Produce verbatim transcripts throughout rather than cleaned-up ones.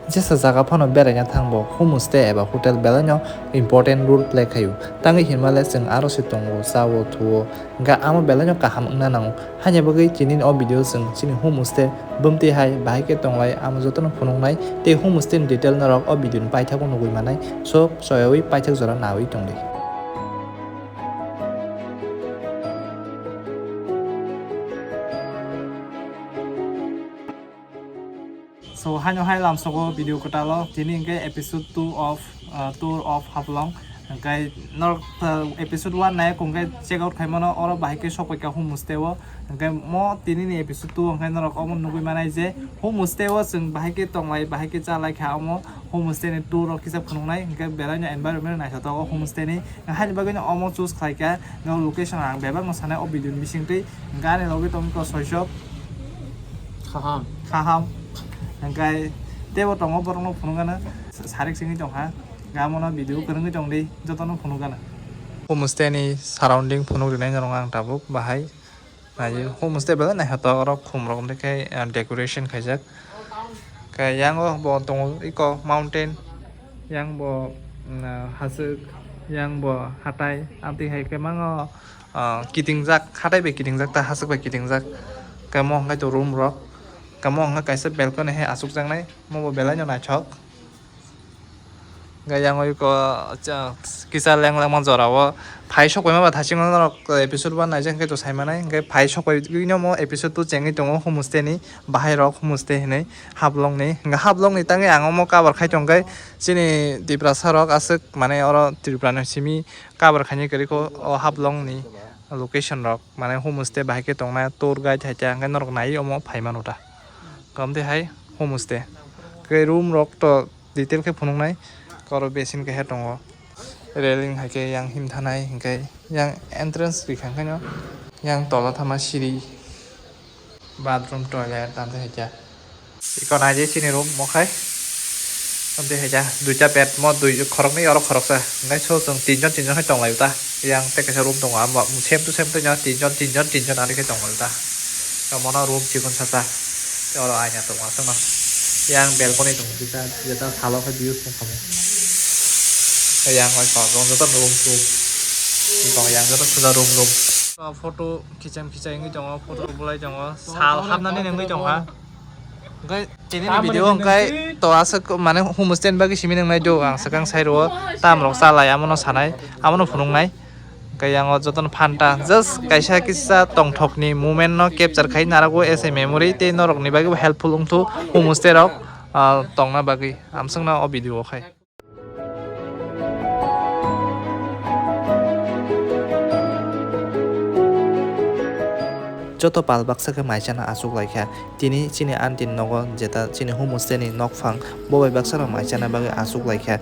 Jesa jaga phano beraina thangbo homestay eba hotel belaino important role play khaio. Tangwi hinmale chwng aro se tongo, chao, thuo, hwnkhe amo belaino kaham wngna nango. Haini bagwi tinini o video chwng chini homestay bumtwi hai bahai khe tonglai amo jotono phunuknai tei homestay ni detail norok o video ni paithago nugwi manai. So, soyawi paithak jora nawi tongdi. So, haino hai lamsogo video kwtalo, tini hwnkhe episode two of, uh, Tour of Haflong. Hwnkhe norok, uh, episode one nai hwnkhe check out khaimano, oro bahai khe sokpaikha homestay o. Hwnkhe mo tini ni episode two hwnkhe norok omo nugwi manai je homestay o chwng bahai khe tonglai, bahai khe chalai kha omo homestay ni tour o kisa phunuknai. Hwnkhe belaino environment naithotok o homestay ni. Haini bagwino omo choose khlaikha, no location ang bebakno sanai o video ni bisingtwi. Gari logwi tongkha soisok. Kaham. Kaham. Hwnkhe teibo tongo borokno phunukgana. Sarik singwi tongkha. Gamono video kwrwngwi tongdi, jotono phunukgana. Homestay ni surrounding phunuk rinai norok ang tabuk bahai. Nai homestay belai naithotok, oro khum rok wngkhe, ah, decoration khaijak. Khe yang o bo tongo eko mountain, yang bo, mm, ah, haswk, yang bo hatai, amtwi hai khe mango, ah, kitingjak, hatai bai kitingjak ta haswk bai kitingjak. Khe mo hwnkhe to room rok, khe mo hwnkhe kaisa balcony hai achukjaknai, mo bo belai no naithok. Hwnkhe yang oi ko, cha-, kisa leng langma jora o phai sok paima ba thaching no norok episode one naijak hwnkhe to sai manai, hwnkhe phai sok pai no mo episode two chengwi tongo homestay ni bahai rok homestay hinwi Haflong ni. Hwnkhe Haflong ni tangwi ang omo cover khai tong khe chini Tiprasa rok aswk mane oro Tripura ni simi cover khainai kwrwi kho o Haflong ni location rok mane homestay bahai khe tongnai tour guide hai khe hwnkhe norok naiwi omo phai mano ta. Kamtwi hai homestay. Khe room rok to detail khe phunuknai, oro basin kaisa tongo, railing hai khe yang himthanai, hwnkhe yang entrance rikha hwnkhe no yang tola thama siri, bathroom, toilet, tamtwi hai khe iko nai je chini room mo khai, tamtwi hai khe duita bed mo dui khoroknwi oro khoroksa, hwnkhe so chwng tinjon tinjon hai tonglaio ta, yang tei kaisa room tongo, amo same to same tei tinjon tinjon tinjon ani khe tonglaio ta, omono room chikon sasa. Tei oro aina tongo aswkno. Yang balcony tongo kisa, jeta salo khe views tong khamu. Yang bai kok rong joto room room. Kok yang joto suda room room. Photo khicham khichai wngwi tongo, photo bulai tongo. Sal hapnani nungwi tongkha. Hwnkhe tini video hwnkhe to aswk mane homestay ni bagwi simi nungnai do ang swkang sai rwo. Tam rok chalai amono sanai, amono phunuknai. Khe yang o jotono phanta just kaisa kisa tongthokni moment no capture khai narago as a memory tei norokni bagwi bo helpful wngthu homestay rok, ah, tongna bagwi amswkno o video o khai. Joto pal baksa khe mai chana achuk lai kha. Tini chini aunty ni nogo jeta chini homestay ni nokphang bo bai baksa rok mai chana bagwi achuk lai kha.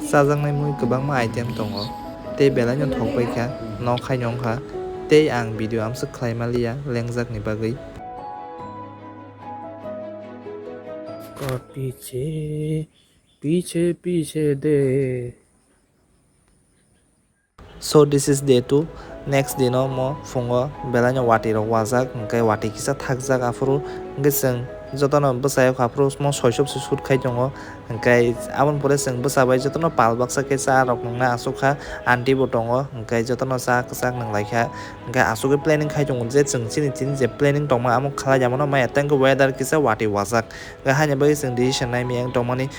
Chajaknai mui kwbangma item tongo. Tei belai no thok pai kha, nok hai no wng kha. Tei ang video amswk khlai ma liya lengjak ni bagwi. Piche, piche, piche de. So this is day two. Next day no mo phungo belai no watwi rok wajak, hwnkhe watwi kisa thakjak aphuru, hwnkhe chwng jotono bwsai o kha aphuru mo soisop se shoot khai tongo, hwnkhe aboni pore chwng bwsa bai jotono pal baksa khe cha rok nungna aswk kha, aunty bo tongo, hwnkhe jotono cha kwchak nung lai kha, hwnkhe aswk khe planning khai tongo je chwng chini tini je planning tongma amo khlai ya mano maya tei hwnkhe weather kisa watwi wajak, hwnkhe haini bagwi chwng decision nai maya wng tongmani.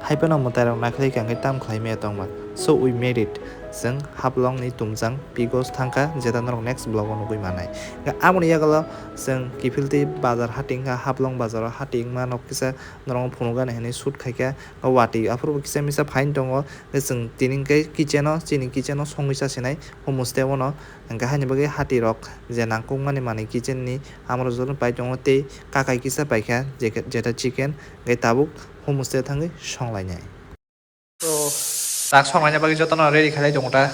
Hai phano mwtai rok naikhlai kha hwnkhe tam khlai maya tongma. So we made it. Chwng Haflong ni tumjang Pigos thangkha, jeta norok next vlog o nugwi manai. Hwnkhe aboni yagulo chwng kiphiltwi bazar hati wngkha, Haflong bazar o hati wngma nok kisa norok phunukgani hinwi shoot khaikha. O watwi aphuru bo kisa misa phaini tongo. Hwnkhe chwng tini hwnkhe kitchen o, chini kitchen o songwi chasinai homestay o no. Hwnkhe haini bagwi hati rok je nangkukmani manwi kitchen ni amorok jotono pai tongo tei kakai kisa paikha je-, jeta chicken. Hwnkhe tabuk homestay thangwi songlainai. To tak songlaina bagwi jotono ready khlai tongo ta.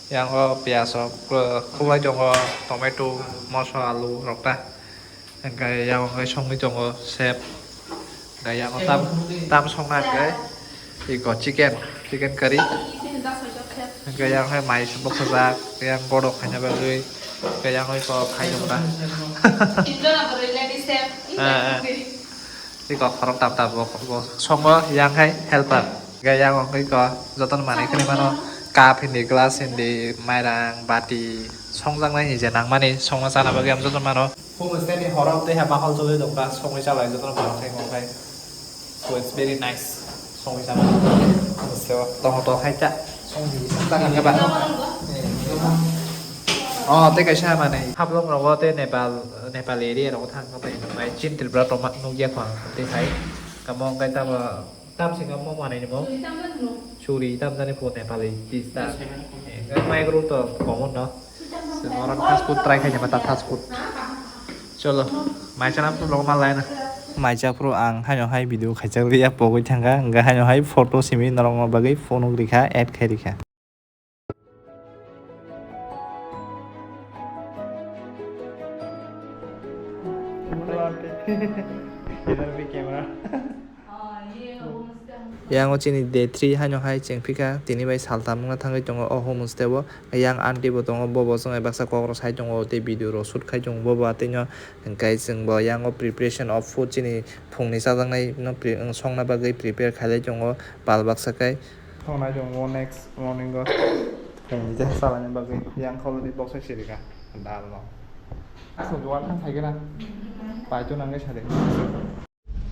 Yang o piyaj rok, uh, khuklai tongo, tomato, moso, alu rok ta. Hwnkhe yang o hwnkhe songwi tongo chef. Hwnkhe yang o tam, tam songna hwnkhe iko chicken, chicken curry. Hwnkhe yang hai mai se boksa jak, yang godok khaina bagwi. Hwnkhe yang o iko khai tongo ta. Ah, ah. Tei kok khorok tam tam bo, bo songo yang hai helper. Ga yang ongkhe ko jotono manwi khwnwi mano, cup hindi, glass hindi, mairang, bati, songjaknai ni je nangmani songna chana bagwi ang jotono mano. Homestay ni horok tei ha bahol choli dongkha, songwi chalai jotono mano khai ongkhai. So it's very nice. Songwi chana. Homestay o tongo to khai ta. Songwi chana khe ba. Oh, tei kaisa manwi hablong rogo tei Nepal, Nepal area rogo thang khe bai Chin Tripura tongma nukya kho ang tei hai. Kamo ongkhai tamo. Tam singkha mo manwi ni mo? Suri tam jani phu Nepali tista. Micro to common no. Oro fast food try khai jama ta fast food. Cholo. Mai chana phuru logo malai na. Mai cha phuru ang haino hai video khaijak liya pogwi thangkha. Hingkha haino hai photo simi norok no bagwi phone rikha, add khai rikha. Yang o chini day three haino hai cheng phika, tini bai saltam wngna thangwi tongo o homestay o. Yang aunty bo tongo, bo bo chwng bai baksa kok rok sai tongo, tei video rok shoot khai tongo bo bo atwi no. Hingkhe chwng bo yang o preparation of food chini phungni chajaknai no pre-, songna bagwi prepare khailai tongo pal baksa khe. Thongnai tongo next morning o. Phungni je salaini bagwi yang kholoni boksai sirika dal no. Aswk dukan thang khaikhe na. Paito nangwi sadi.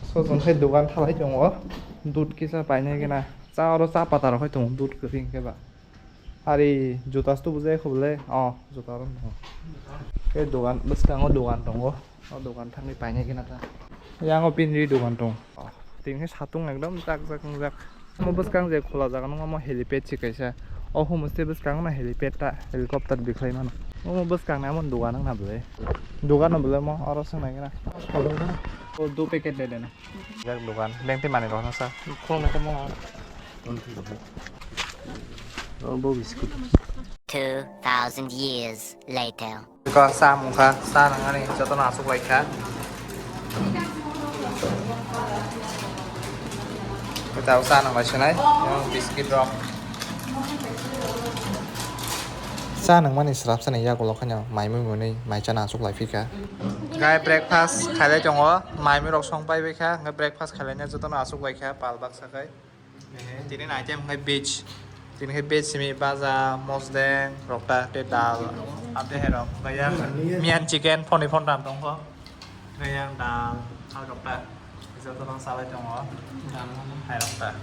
So chwng khe dukan thalai tongo. Dud kisa painai khe na. Cha oro cha pata rok khai tongo dud kwrwi hwnkhe ba. Ari juta sto bujai kho bole. Oh, juta oro no. Khe dukan bwskango dukan tongo. O dogan thangwi painai khe na ta. Yang o pinri dogan tong. Oh, tini khe satung ekdom jak jak wngjak. Omo bwskang je khola jaga nung omo helipad se kaisa. O homestay bwskango no helipad ta, helicopter bikhlai mano. Omo bwskang ni amo dogan wngna bwlai. Dogan no bwlai omo oro swngnai khe na. O do packet de de na. Jak dogan, beng tei manwi rok no sa. Khulumnai tongmo. O bo biscuit. Two thousand years later. Iko sa mungkha, sa nangani jotono aswk laikha. Kwtal sa nang lai sinai, yang biscuit rok. Sa nangmani swrapsani yagulo kheno maimui mwnwi mai chana aswk lai phikha. Gai breakfast khailai tongo, maimui rok song pai baikha, hwnkhe breakfast khailaina jotono aswk laikha pal baksa khai. Tini ni item hwnkhe veg. Tini khe veg simi baja, mosdeng, rokta tei dal. Ate hai rok. Hwnkhe yang miyan chicken phonwi phontham tongkho. Hwnkhe yang dal, hai rokta. Joto no salai tongo. Hai rokta.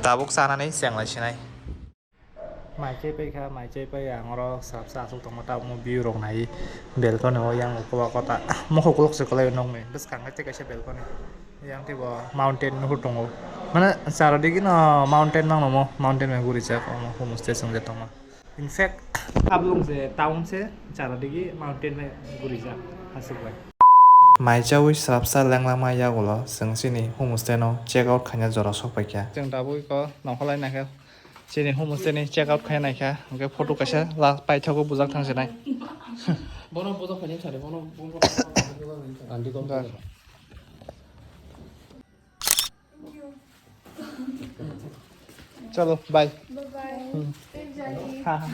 Tabuk chanani chenglai sinai. Mai chai pai kha, mai chai pai ang oro swrapsa aswk tongma ta omo view rok nai balcony o yang ukologo ta mokol ukolog se kwlai o nokni bwskango tei kaisa balcony yang tei bo mountain nuhur tongo mane chara digi no mountain mangno mo mountain bai guri jak omo homestay chwng je tongma in fact hablung je town se chara digi mountain bai guri jak aswk bai. Mai chaui swrapsa lenglama yagulo chwng chini homestay no check out khaina jora sok pai kha. Chwng tabuk iko nongkholai naikhe. Chini homestay ni check out khai naikha, hwnkhe photo kaisa la paithago bujak thang sinai. Bono bujak khaini sari, bono, bono. Andi kom. Chalo, bye. Bye bye. Safe journey. Ha, ha.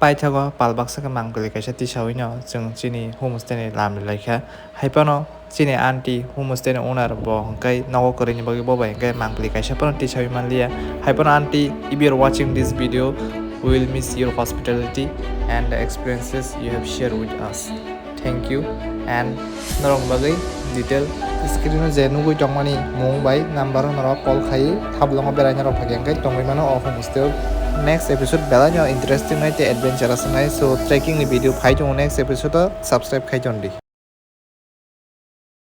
Paithago pal baksa khe mangpili kaisa tisaui no chwng chini homestay ni lam ri lai kha. Hai phano chini aunty homestay ni owner bo hwnkhe nogo kwrwini bagwi bo bai hwnkhe mangpili kaisa phano tisaui man liya. Hai phano aunty, if you are watching this video, we will miss your hospitality and the experiences you have shared with us. Thank you. And norok bagwi detail screen o je nugwi tongmani mung bai number o norok call khai thablongo beraina rok phai khe tongwi mano o homestay o. Next episode belai no interesting nai tei adventurous nai, so trekking ni video phai tongo next episode o, subscribe khai ton di.